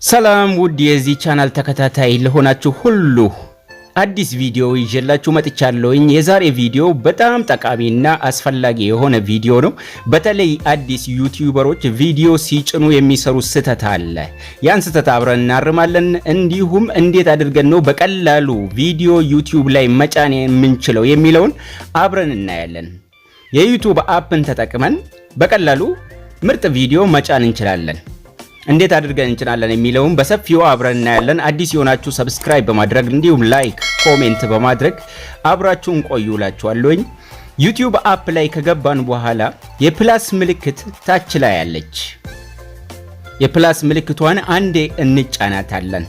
ሰላም ውድ የዚህ ቻናል ተከታታይ ለሆናችሁ ሁሉ፣ አዲስ ቪዲዮ ይዤላችሁ መጥቻለሁኝ። የዛሬ ቪዲዮ በጣም ጠቃሚና አስፈላጊ የሆነ ቪዲዮ ነው። በተለይ አዲስ YouTuber ኦች ቪዲዮ ሲጭኑ የሚሰሩ ስህተት አለ። ያን ስህተት አብረን እናርማለን። እንዲሁም እንዴት አድርገን ነው በቀላሉ ቪዲዮ YouTube ላይ መጫን የምንችለው የሚለውን አብረን እናያለን። የ YouTube app ን ተጠቅመን በቀላሉ ምርጥ ቪዲዮ መጫን እንችላለን። እንዴት አድርገን እንችላለን የሚለውን በሰፊው አብረን እናያለን። አዲስ የሆናችሁ subscribe በማድረግ እንዲሁም like፣ comment በማድረግ አብራችሁን ቆዩ እላችኋለሁኝ። YouTube app ላይ ከገባን በኋላ የ plus ምልክት ታች ላይ አለች። የ plus ምልክቷን አንዴ እንጫናታለን።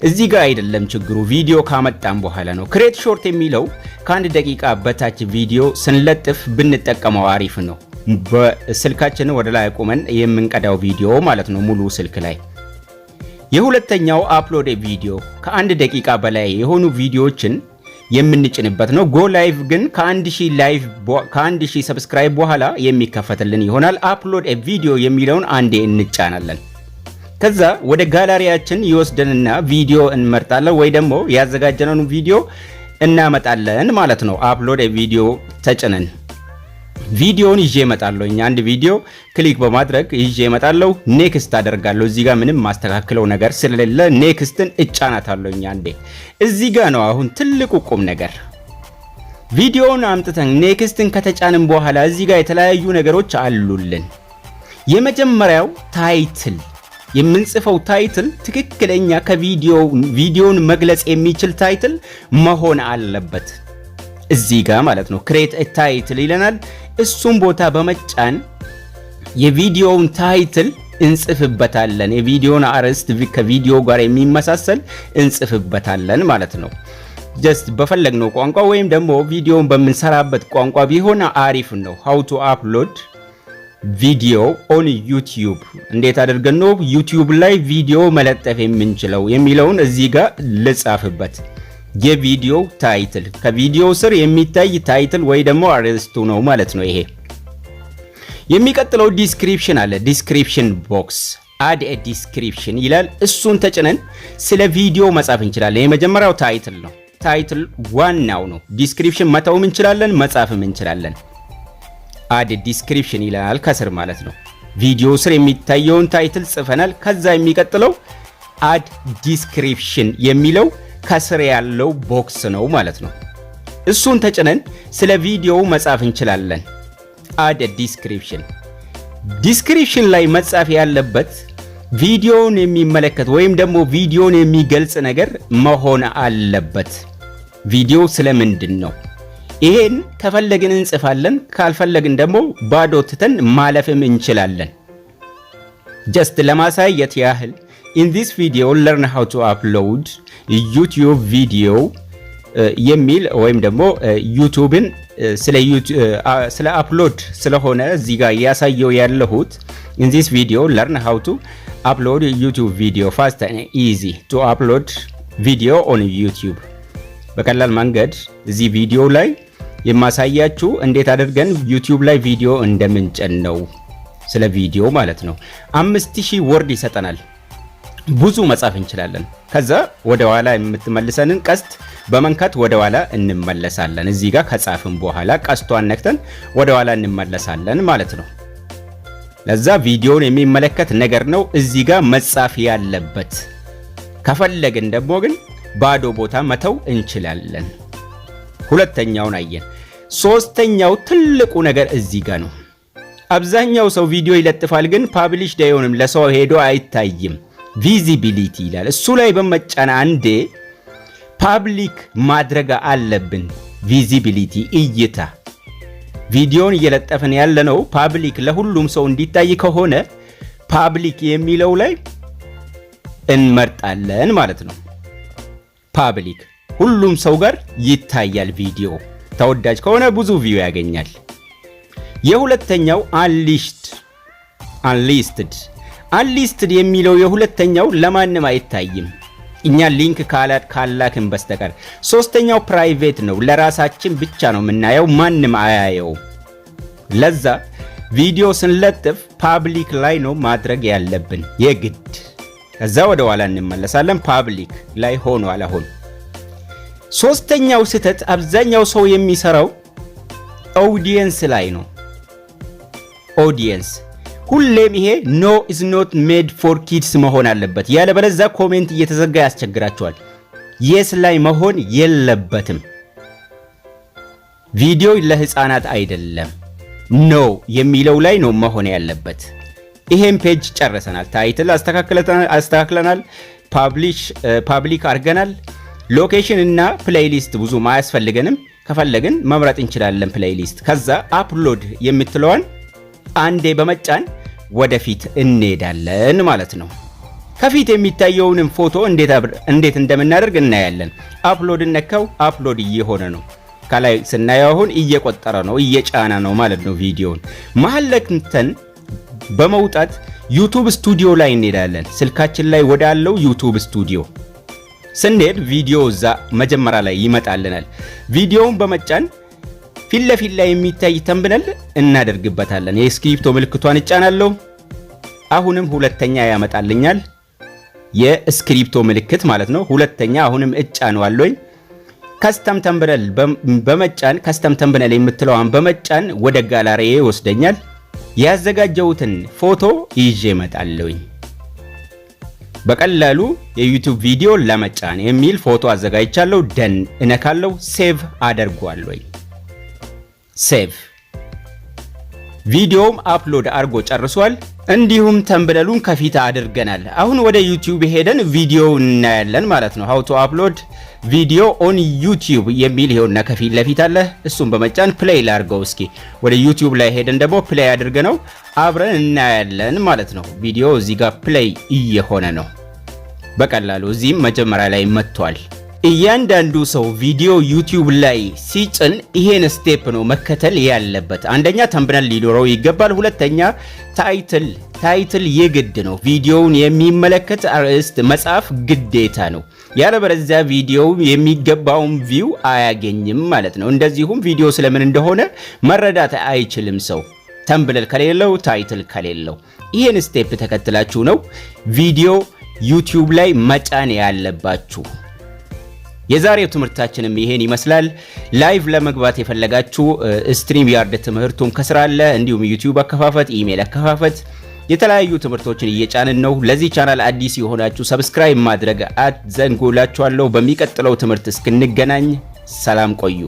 እዚህ ጋር አይደለም ችግሩ፣ ቪዲዮ ካመጣን በኋላ ነው። Create short የሚለው ከ1 ደቂቃ በታች ቪዲዮ ስንለጥፍ ብንጠቀመው አሪፍ ነው። በስልካችን ወደ ላይ አቁመን የምንቀዳው ቪዲዮ ማለት ነው፣ ሙሉ ስልክ ላይ። የሁለተኛው upload video ከ1 ደቂቃ በላይ የሆኑ ቪዲዮዎችን የምንጭንበት ነው። Go live ግን ከ1000 live፣ ከ1000 subscribe በኋላ የሚከፈትልን ይሆናል። Upload video የሚለውን አንዴ እንጫናለን። ከዛ ወደ ጋላሪያችን ይወስደንና ቪዲዮ እንመርጣለን ወይ ደግሞ ያዘጋጀነውን ቪዲዮ እናመጣለን ማለት ነው። Upload video ተጭነን ቪዲዮውን ይዤ እመጣለሁ። አንድ ቪዲዮ click በማድረግ ይዤ እመጣለሁ። Next አደርጋለሁ። እዚህ ጋር ምንም ማስተካክለው ነገር ስለሌለ next ን እጫናታለሁ አንዴ። እዚህ ጋር ነው አሁን ትልቁ ቁም ነገር። ቪዲዮውን አምጥተን next ን ከተጫንን በኋላ እዚህ ጋር የተለያዩ ነገሮች አሉልን። የመጀመሪያው title፣ የምንጽፈው title ትክክለኛ ከቪዲዮ ቪዲዮውን መግለጽ የሚችል title መሆን አለበት። እዚህ ጋር ማለት ነው፣ create title ይለናል። እሱን ቦታ በመጫን የቪዲዮውን title እንጽፍበታለን። የቪዲዮውን አርዕስት ከቪዲዮ ጋር የሚመሳሰል እንጽፍበታለን ማለት ነው። Just በፈለግነው ቋንቋ ወይም ደግሞ ቪዲዮውን በምንሰራበት ቋንቋ ቢሆን አሪፍ ነው። How to upload video on YouTube፣ እንዴት አድርገን ነው YouTube ላይ ቪዲዮ መለጠፍ የምንችለው የሚለውን እዚህ ጋር ልጻፍበት። የቪዲዮ title ከቪዲዮ ስር የሚታይ title ወይ ደግሞ አርዕስቱ ነው ማለት ነው ይሄ። የሚቀጥለው description አለ። Description box፣ add a description ይላል። እሱን ተጭነን ስለ ቪዲዮ መጻፍ እንችላለን። የመጀመሪያው title ነው። Title ዋናው ነው። Description መተውም እንችላለን፣ መጻፍም እንችላለን። Add description ይላል ከስር ማለት ነው። ቪዲዮ ስር የሚታየውን title ጽፈናል። ከዛ የሚቀጥለው add description የሚለው ከስር ያለው box ነው ማለት ነው። እሱን ተጭነን ስለ ቪዲዮው መጻፍ እንችላለን። Add description፣ description ላይ መጻፍ ያለበት ቪዲዮውን የሚመለከት ወይም ደግሞ ቪዲዮውን የሚገልጽ ነገር መሆን አለበት። ቪዲዮ ስለምንድን ነው? ይሄን ከፈለግን እንጽፋለን፣ ካልፈለግን ደግሞ ባዶ ትተን ማለፍም እንችላለን። Just ለማሳየት ያህል "In this video learn how to upload YouTube video" የሚል ወይም ደግሞ YouTube ን ስለ upload ስለሆነ እዚህ ጋር እያሳየው ያለሁት፣ "In this video learn how to upload YouTube video fast and easy to upload video on YouTube"፣ በቀላል መንገድ እዚህ ቪዲዮ ላይ የማሳያችሁ እንዴት አድርገን YouTube ላይ ቪዲዮ እንደምንጭን ነው። ስለ ቪዲዮ ማለት ነው። 5000 word ይሰጠናል። ብዙ መጻፍ እንችላለን። ከዛ ወደ ኋላ የምትመልሰንን ቀስት በመንካት ወደ ኋላ እንመለሳለን። እዚህ ጋር ከጻፍን በኋላ ቀስቷን ነክተን ወደ ኋላ እንመለሳለን ማለት ነው። ለዛ ቪዲዮውን የሚመለከት ነገር ነው እዚህ ጋር መጻፍ ያለበት። ከፈለግን ደግሞ ግን ባዶ ቦታ መተው እንችላለን። ሁለተኛውን አየን። ሶስተኛው ትልቁ ነገር እዚህ ጋር ነው። አብዛኛው ሰው ቪዲዮ ይለጥፋል፣ ግን publish አይሆንም፣ ለሰው ሄዶ አይታይም። Visibility ይላል። እሱ ላይ በመጫን አንዴ public ማድረግ አለብን። Visibility፣ እይታ፣ ቪዲዮን እየለጠፍን ያለነው public ለሁሉም ሰው እንዲታይ ከሆነ public የሚለው ላይ እንመርጣለን ማለት ነው። Public ሁሉም ሰው ጋር ይታያል። ቪዲዮ ተወዳጅ ከሆነ ብዙ view ያገኛል። የሁለተኛው unlisted፣ unlisted የሚለው የሁለተኛው ለማንም አይታይም፣ እኛ link ካላክን በስተቀር። ሶስተኛው private ነው፣ ለራሳችን ብቻ ነው የምናየው፣ ማንም አያየው። ለዛ ቪዲዮ ስንለጥፍ public ላይ ነው ማድረግ ያለብን የግድ። ከዛ ከዛ ወደ ኋላ እንመለሳለን። Public ላይ ሆኗል። አሁን ሶስተኛው ስህተት አብዛኛው ሰው የሚሰራው audience ላይ ነው። Audience ሁሌም ይሄ "No, is not made for kids" መሆን አለበት። ያለበለዚያ comment እየተዘጋ ያስቸግራችኋል። Yes ላይ መሆን የለበትም። ቪዲዮ ለህፃናት አይደለም። No የሚለው ላይ ነው መሆን ያለበት። ይሄን page ጨርሰናል። Title አስተካክለናል። Public አድርገናል። Location እና playlist ብዙም አያስፈልገንም። ከፈለግን መምረጥ እንችላለን playlist። ከዛ upload የምትለዋን አንዴ በመጫን ወደፊት እንሄዳለን ማለት ነው። ከፊት የሚታየውንም ፎቶ እንዴት እንደምናደርግ እናያለን። Upload ነካው፣ upload እየሆነ ነው። ከላይ ስናየው አሁን እየቆጠረ ነው፣ እየጫነ ነው ማለት ነው ቪዲዮውን። መሀል ለክንተን በመውጣት YouTube Studio ላይ እንሄዳለን። ስልካችን ላይ ወዳለው YouTube Studio ስንሄድ ቪዲዮ እዛ መጀመሪያ ላይ ይመጣልናል። ቪዲዮውን በመጫን ፊት ለፊት ላይ የሚታይ thumbnail እናደርግበታለን። የስክሪፕቶ ምልክቷን እጫናለሁ። አሁንም ሁለተኛ ያመጣልኛል፣ የስክሪፕቶ ምልክት ማለት ነው። ሁለተኛ አሁንም እጫነዋለሁኝ። Custom thumbnail በመጫን፣ custom thumbnail የምትለዋን በመጫን ወደ ጋላሪ ይወስደኛል። ያዘጋጀሁትን ፎቶ ይዤ እመጣለሁኝ። በቀላሉ የ YouTube ቪዲዮ ለመጫን የሚል ፎቶ አዘጋጅቻለሁ። Done እነካለሁ። Save አደርገዋለሁኝ። Save። ቪዲዮውም upload አድርጎ ጨርሷል። እንዲሁም thumbnail ኡን ከፊት አድርገናል። አሁን ወደ YouTube ሄደን ቪዲዮ እናያለን ማለት ነው። "How to upload video on YouTube" የሚል ይኸውና ከፊት ለፊት አለ። እሱን በመጫን play ላድርገው እስኪ። ወደ YouTube ላይ ሄደን ደግሞ play አድርገነው አብረን እናያለን ማለት ነው። ቪዲዮ እዚህ ጋር play እየሆነ ነው። በቀላሉ እዚህም መጀመሪያ ላይ መጥቷል። እያንዳንዱ ሰው ቪዲዮ YouTube ላይ ሲጭን ይሄን step ነው መከተል ያለበት። አንደኛ thumbnail ሊኖረው ይገባል። ሁለተኛ title፣ title የግድ ነው። ቪዲዮውን የሚመለከት አርዕስት መጻፍ ግዴታ ነው። ያለበለዚያ ቪዲዮው የሚገባውን view አያገኝም ማለት ነው። እንደዚሁም ቪዲዮ ስለምን እንደሆነ መረዳት አይችልም ሰው thumbnail ከሌለው፣ title ከሌለው። ይሄን step ተከትላችሁ ነው ቪዲዮ YouTube ላይ መጫን ያለባችሁ። የዛሬው ትምህርታችንም ይሄን ይመስላል። Live ለመግባት የፈለጋችሁ StreamYard ትምህርቱም ከስር አለ። እንዲሁም YouTube አከፋፈት፣ ኢሜል አከፋፈት፣ የተለያዩ ትምህርቶችን እየጫንን ነው። ለዚህ ቻናል አዲስ የሆናችሁ subscribe ማድረግ አትዘንጉ እላችኋለሁ። በሚቀጥለው ትምህርት እስክንገናኝ ሰላም ቆዩ።